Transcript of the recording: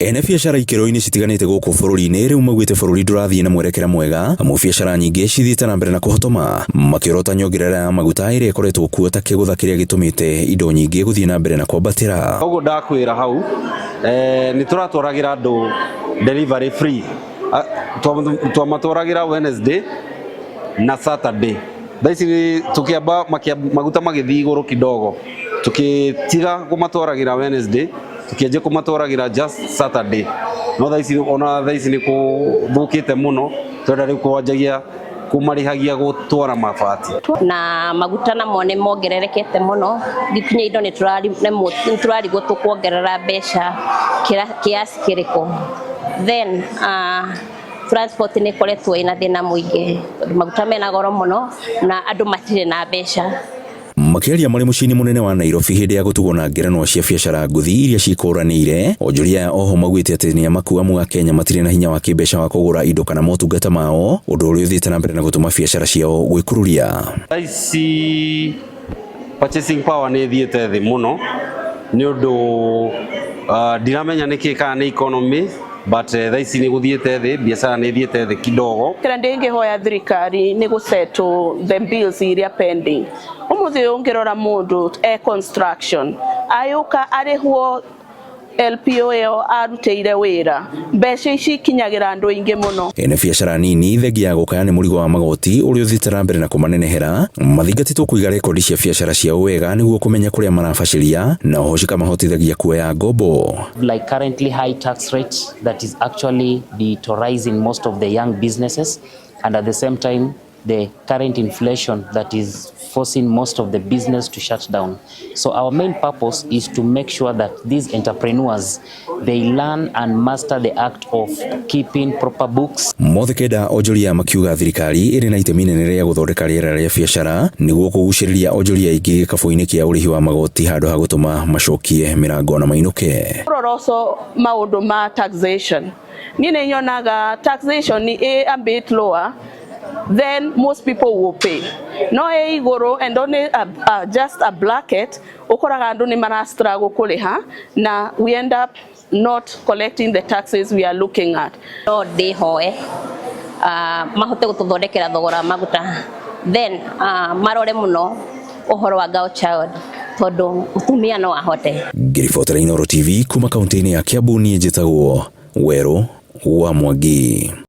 Ene biacara ikĩro-inĩ citiganĩte gũkũ bũrũri-inĩ rĩu maugĩte bũrũri ndũrathiĩ na mwerekera mwega amu biacara nyingĩ cithiĩte na mbere na kũhotoma makĩorota nyongerera ya maguta ĩrĩa ĩkoretwo kuo ta kĩgũtha kĩrĩa gĩtũmĩte indo nyingĩ gũthiĩ na mbere na kwambatĩra. Ũguo ndakwĩra hau nĩ tũratwaragĩra andũ delivery free. Twamatwaragĩra Wednesday na Saturday. Thaa ici tũkĩamba maguta magĩthiĩ igũrũ kidogo, tũkĩtiga kũmatwaragĩra Wednesday, tũkĩanjia kũmatwaragĩra just Saturday. No thaa ici ona thaa ici nĩ kũthũkĩte mũno, tũrenda rĩu kwanjagia kũmarĩhagia gũtwara mabati. Na maguta namo nĩ mongererekete mũno, nginya indo nĩ tũrarigwo tũkuongerera mbeca kiasi kĩrĩkũ. Then transport nĩ ĩkoretwo ĩna thĩna mũingĩ tondũ maguta mena goro mũno na andũ matirĩ na mbeca. Makĩaria marĩ mũciĩ-inĩ mũnene wa Nairobi hĩndĩ ya gũtugwo na ngerenwa cia biacara ngũthi iria cikũranĩire, onjoria aya oho maugĩte atĩ nĩ amaku amu Akenya matirĩ na hinya wa kĩmbeca wa kũgũra indo kana motungata mao, ũndũ ũrĩa ũthiĩte na mbere na gũtũma biacara ciao gwĩkururia. Thaa ici purchasing power nĩ ĩthiĩte thĩ mũno nĩ ũndũ ndiramenya nĩkĩ kana nĩ economy, but thaa ici nĩ gũthiĩte thĩ, biacara nĩ ĩthiĩte thĩ kidogo. Kĩrĩa ndĩngĩhoya thirikari nĩ gũsettle the bills iria pending. Ũmũthĩ ũyũ ũngĩrora mũndũ e construction ayũka arĩhwo LPO ĩyo arutĩire wĩra, mbeca ici ikinyagĩra andũ aingĩ mũno. Ene biacara nini thengia ya gũkaya nĩ mũrigo wa magoti ũrĩa ũthiĩte na mbere na kũmanenehera, mathingatĩtwo kũiga rekondi cia biacara ciao wega nĩguo kũmenya kũrĩa marabacĩria na oho cikamahotithagia kuoya ngombo. Like currently high tax rate that is actually deteriorating most of the young businesses, and at the same time the current inflation that is forcing most of the business to shut down. So our main purpose is to make sure that these entrepreneurs, they learn and master the act of keeping proper books. Mothe kenda onjoria makiuga thirikari ĩrĩ na itemi inene rĩa gũthondeka rĩera rĩa biacara nĩguo kũgucĩrĩria onjoria aingĩ gĩkabũ-inĩ kĩa ũrĩhi wa magoti handũ ha gũtũma macokie mĩrango na mainũke. Rora also maũndũ ma taxation. Niĩ nĩ nyonaga taxation ĩ a bit lower, then most people will pay. No ĩ igũrũ and only just a bracket, ũkoraga andũ nĩ mara struggle kũrĩha na we end up not collecting the taxes we are looking at. No ndĩhoe mahote gũtũthondekera thogora wa maguta, then marore mũno ũhoro wa girl child tondũ mũtumia no ahote. Ngĩribotera Inooro TV kuma kaunti-inĩ ya Kiambu, niĩ njĩtagwo Werũ wa Mwangi.